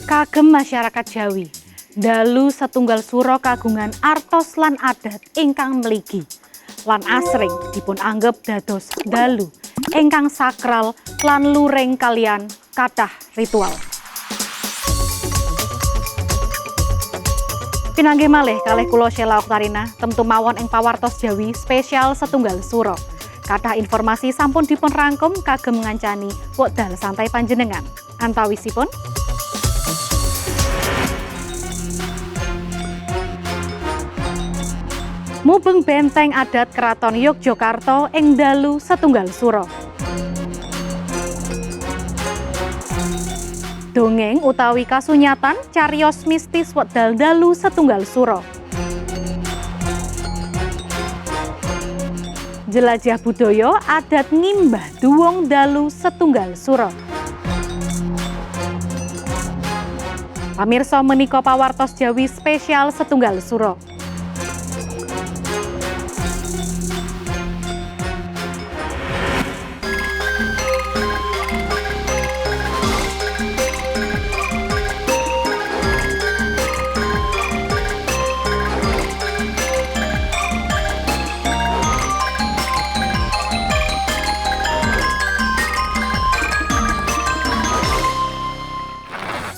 Kagem masyarakat Jawi, dalu setunggal suro kagungan artos lan adat ingkang mligi lan asring dipun anggep dados dalu ingkang sakral lan luring kalian kathah ritual. Pinanggih malih kalih kula Sheila Oktarina, temtu mawon ing pawartos Jawi spesial setunggal suro. Kathah informasi sampun dipun rangkum kagem ngancani wekdal santai panjenengan. Antawisipun mubeng benteng adat Keraton Yogyakarta ing dalu setunggal suro. Dongeng utawi kasunyatan cariyos mistis wekdal dalu setunggal suro. Jelajah budaya adat ngimbah duwung dalu setunggal suro. Pamirsa, menika pawartos Jawi spesial setunggal suro.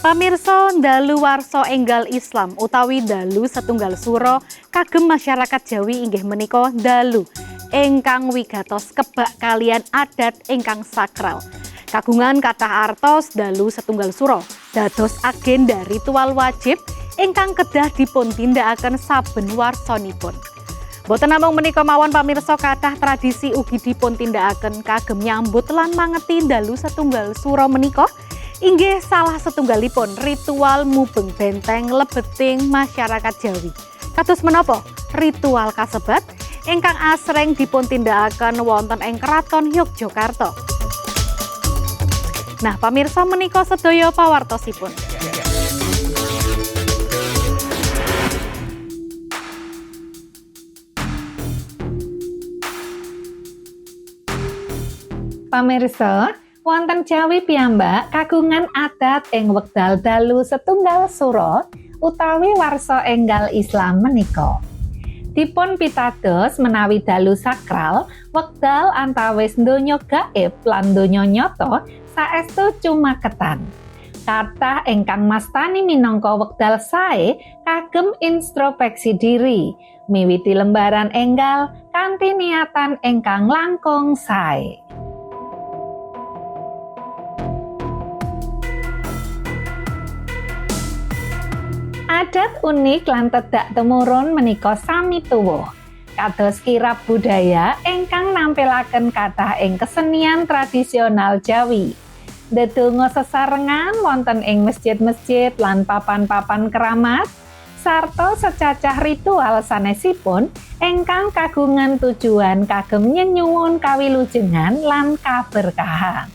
Pamirsa, dalu warsa enggal Islam utawi dalu setunggal suro kagem masyarakat Jawi inggih menika dalu ingkang wigatos kebak kalian adat ingkang sakral. Kagungan kathah artos dalu setunggal suro dados agenda ritual wajib ingkang kedah dipun tindakaken saben warsanipun. Boten namung menika mawon pamirsa, kathah tradisi ugi dipun tindakaken kagem nyambut lan mangeti dalu setunggal suro menika. Inggih salah setunggalipun ritual mubeng benteng lebeting masyarakat Jawi. Kados menapa ritual kasebat ingkang asring dipun tindakaken wonten ing Keraton Yogyakarta. Nah, pamirsa, menika sedaya pawartosipun. Pamirsa, wonten Jawi piyambak kagungan adat ing wekdal dalu setunggal suro utawi warsa enggal Islam menika. Dipun pitados menawi dalu sakral wekdal antawis donya gaib lan donya nyata saestu cumaketan. Kathah ingkang mastani minangka wekdal sae kagem introspeksi diri, miwiti lembaran enggal kanthi niatan ingkang langkung sae. Adat unik lan tedak temurun menika sami tuwuh. Kados kirab budaya ingkang nampilaken kathah ing kesenian tradisional Jawi. Ndedonga sesarengan wonten ing masjid-masjid lan papan-papan keramat, sarta secacah ritual sanesipun ingkang kagungan tujuan kagem nyenyuwun kawilujengan lan kaberkahan.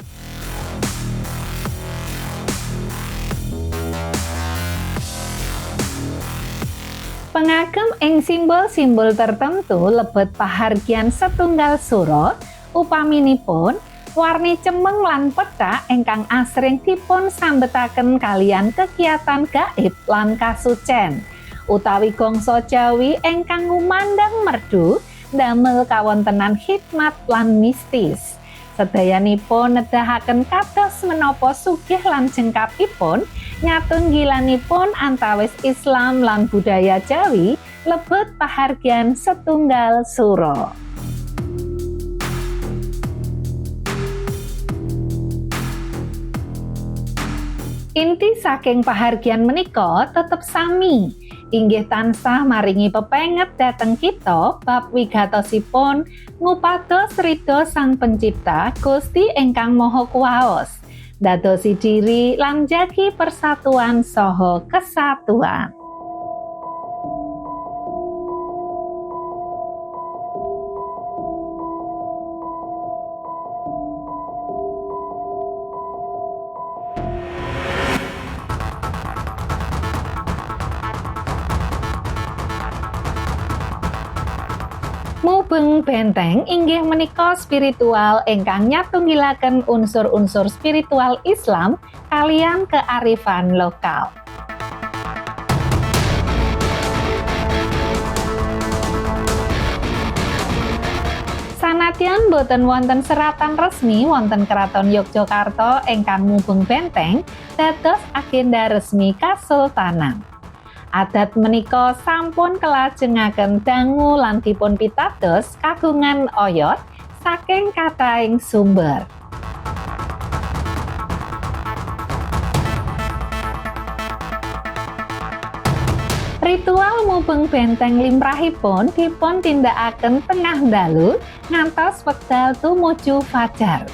Pengagem ing simbol-simbol tertentu lebet pahargyan setunggal suro, upaminipun warni cemeng lan pethak ingkang asring dipun sambetaken kalian kegiatan gaib lan kasucen, utawi gongso Jawi ingkang ngumandang merdu damel kawontenan hikmat lan mistis. Sedayanipun nedahaken kados menapa sugih lan jengkapipun nyatunggilanipun antawis Islam lan budaya Jawi lebet pahargyan setunggal suro. Inti saking pahargyan menika tetep sami, inggih tansah maringi pepenget dhateng kita bab wigatosipun ngupados ridho Sang Pencipta Gusti ingkang Maha Kuwaos, dadosi diri lan jagi persatuan saha kesatuan. Mubeng benteng inggih menika spiritual ingkang nyatunggilaken unsur-unsur spiritual Islam kaliyan kearifan lokal. Sanadyan boten wonten seratan resmi wonten Keraton Yogyakarta ingkang mubeng benteng dados agenda resmi Kasultanan. Adat menika sampun kelajengaken dangu lan dipun pitados kagungan oyot saking kathahing sumber. Ritual mubeng benteng limrahipun dipun tindakaken tengah dalu ngantos wekdal tumuju fajar.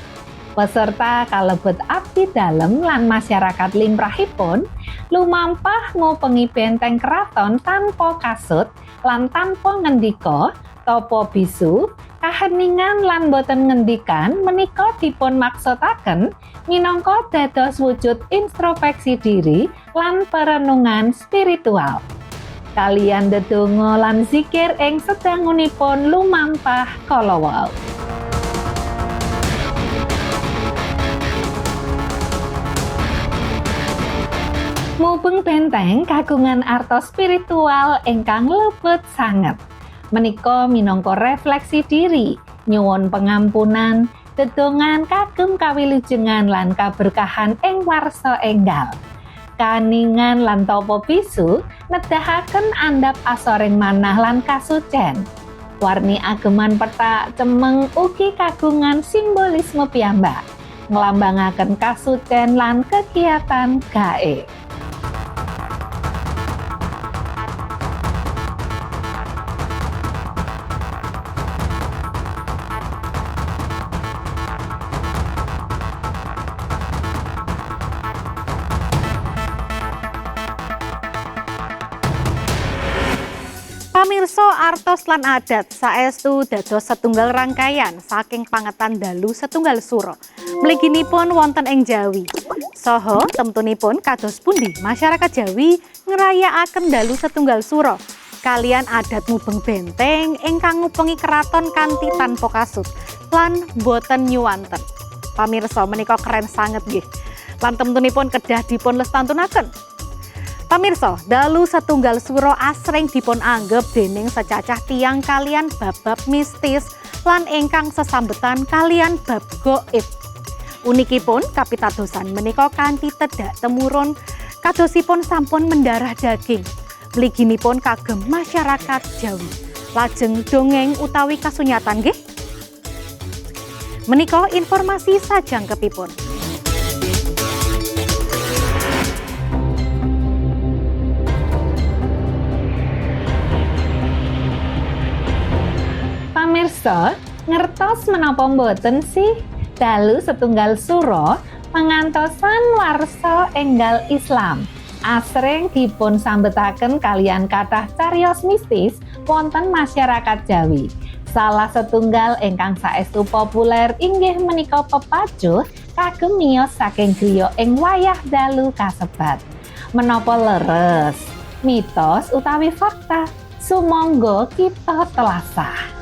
Peserta kalebet abdi dalem lan masyarakat limrahipun lumampah ngubengi benteng keraton tanpa kasut lan tanpa ngendika, tapa bisu, kaheningan lan boten ngendikan menika dipun maksudaken minangka dados wujud introspeksi diri lan perenungan spiritual. Kaliyan dedonga lan zikir ing sedangunipun lumampah kala wau. Mubeng benteng kagungan artos spiritual ingkang lebet sanget. Menika minangka refleksi diri, nyuwun pengampunan, dedongan kagem kawilujengan lan kaberkahan ing warsa enggal. Kaningan lan tapa bisu nedahaken andhap asoring manah lan kasucen. Warni ageman pethak cemeng ugi kagungan simbolisme piyambak, nglambangaken kasucen lan kegiatan gaib. Pamirsa, artos lan adat saestu dados setunggal rangkaian saking pangetan dalu setunggal suro. Mliginipun wonten ing Jawi. Saha temtunipun kados pundi masyarakat Jawi ngrayakaken dalu setunggal suro kaliyan adat mubeng benteng ingkang ngubengi keraton kanthi tanpa kasut lan boten nyuwanten. Pamirsa, menika keren sanget nggih. Lan temtunipun kedah dipun lestantunaken. Pamirsa, dalu setunggal suro asring dipun anggep dening secacah tiyang kaliyan bab-bab mistis lan ingkang sesambetan kaliyan bab gaib. Unikipun kapitadosan menika kanthi tedhak temurun kadosipun sampun mendarah daging. Mliginipun kagem masyarakat Jawi. Lajeng dongeng utawi kasunyatan nggih. Menika informasi sajangkepipun. Pamirsa, ngertos menapa mboten sih dalu setunggal suro pengantosan warsa enggal Islam asring dipun sambetaken kaliyan kathah cariyos mistis wonten masyarakat Jawi. Salah setunggal ingkang saestu populer inggih menika pepacuh kagem miyos saking griya ing wayah dalu kasebat. Menapa leres, mitos utawi fakta? Sumangga kita telasah.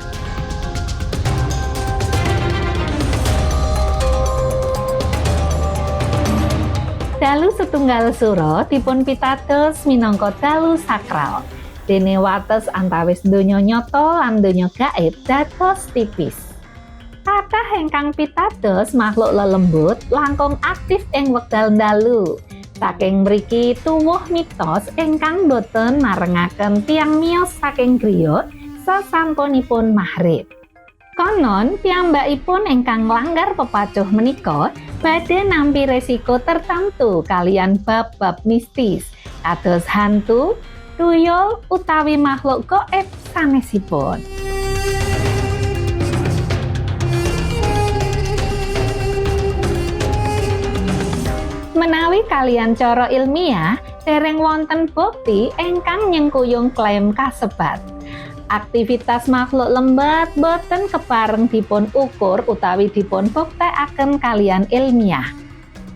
Dalu setunggal suro dipun pitados minangka dalu sakral. Dene wates antawis donya nyata lan donya gaib dados tipis. Kathah ingkang pitados makhluk lelembut langkung aktif ing wekdal dalu. Saking mriki tuwuh mitos ingkang boten marengaken tiyang miyos saking griya sasampunipun maghrib. Konon piyambakipun ingkang nglanggar pepacuh menika badhe nampi resiko tertentu kaliyan bab-bab mistis kados hantu, tuyul utawi makhluk gaib sanesipun. Menawi kaliyan cara ilmiah, dereng wonten bukti ingkang nyengkuyung klaim kasebat. Aktivitas makhluk lembat boten kepareng dipun ukur utawi dipun buktekaken kaliyan ilmiah.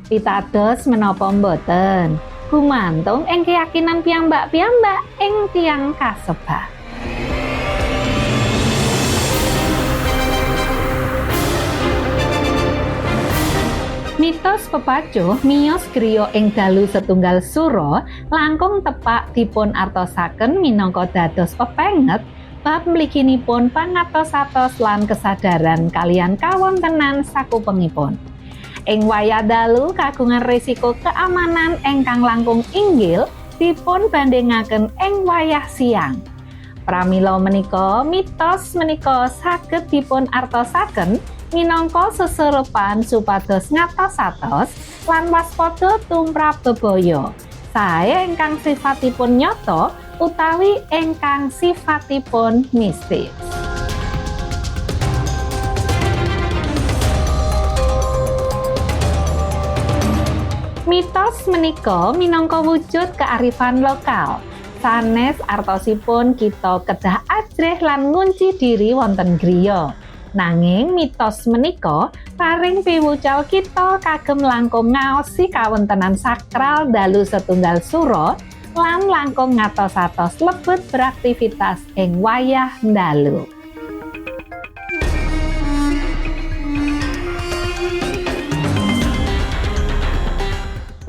Pitados menapa mboten, gumantung ing keyakinan piyambak-piyambak ing tiyang kasebat. Mitos pepacuh miyos griya ing dalu setunggal suro langkung tepak dipun artosaken minangka dados pepenget bab mliginipun pangatos-atos lan kesadaran kaliyan kawontenan sakupengipun. Ing wayah dalu kagungan risiko keamanan ingkang langkung inggil dipun bandingaken ing wayah siang. Pramila menika mitos menika saged dipun artosaken minangka seserepan supados ngatos-atos lan waspada tumrap bebaya. Sae ingkang sifatipun nyata utawi ingkang sifatipun mistis. Mitos menika minangka wujud kearifan lokal. Sanes artosipun kita kedah ajrih lan ngunci diri wonten griya. Nanging mitos menika paring piwucal kita kagem langkung ngaosi kawontenan sakral dalu setunggal suro lan langkung ngatos-atos lebet beraktivitas ing wayah dalu.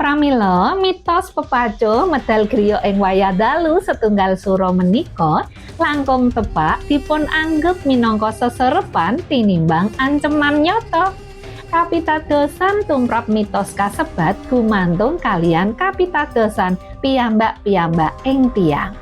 Pramila mitos pepacuh medal griya ing wayah dalu setunggal suro menika langkung tepak dipun anggep minangka seserepan tinimbang anceman nyata. Kapitadosan tumrap mitos kasebat gumantung kaliyan kapitadosan piyambak-piyambak ing tiyang.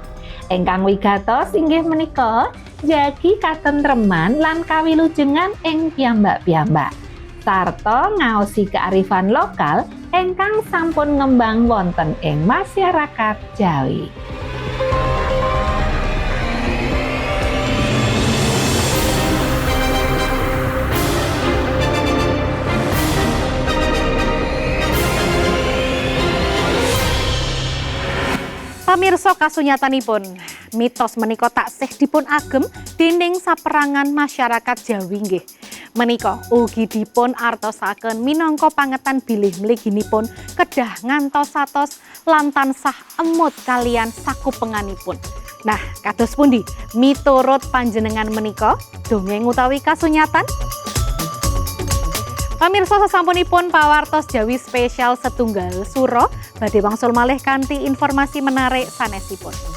Ingkang wigatos inggih menika jagi katentreman lan kawilujengan ing piyambak-piyambak sarta ngaosi kearifan lokal ingkang sampun ngembang wonten ing masyarakat Jawi. Pamirsa, kasunyatanipun mitos menika taksih dipun agem dening saperangan masyarakat Jawi nggih. Menika ugi dipun artosaken minangka pangetan bilih mliginipun kedah ngantos-atos lan tansah emut kaliyan sakupenganipun. Nah, kados pundi miturut panjenengan menika dongeng utawi kasunyatan? Pamirsa, sasampunipun pawartos Jawi spesial setunggal suro, badhe wangsul malih kanthi informasi menarik sanesipun.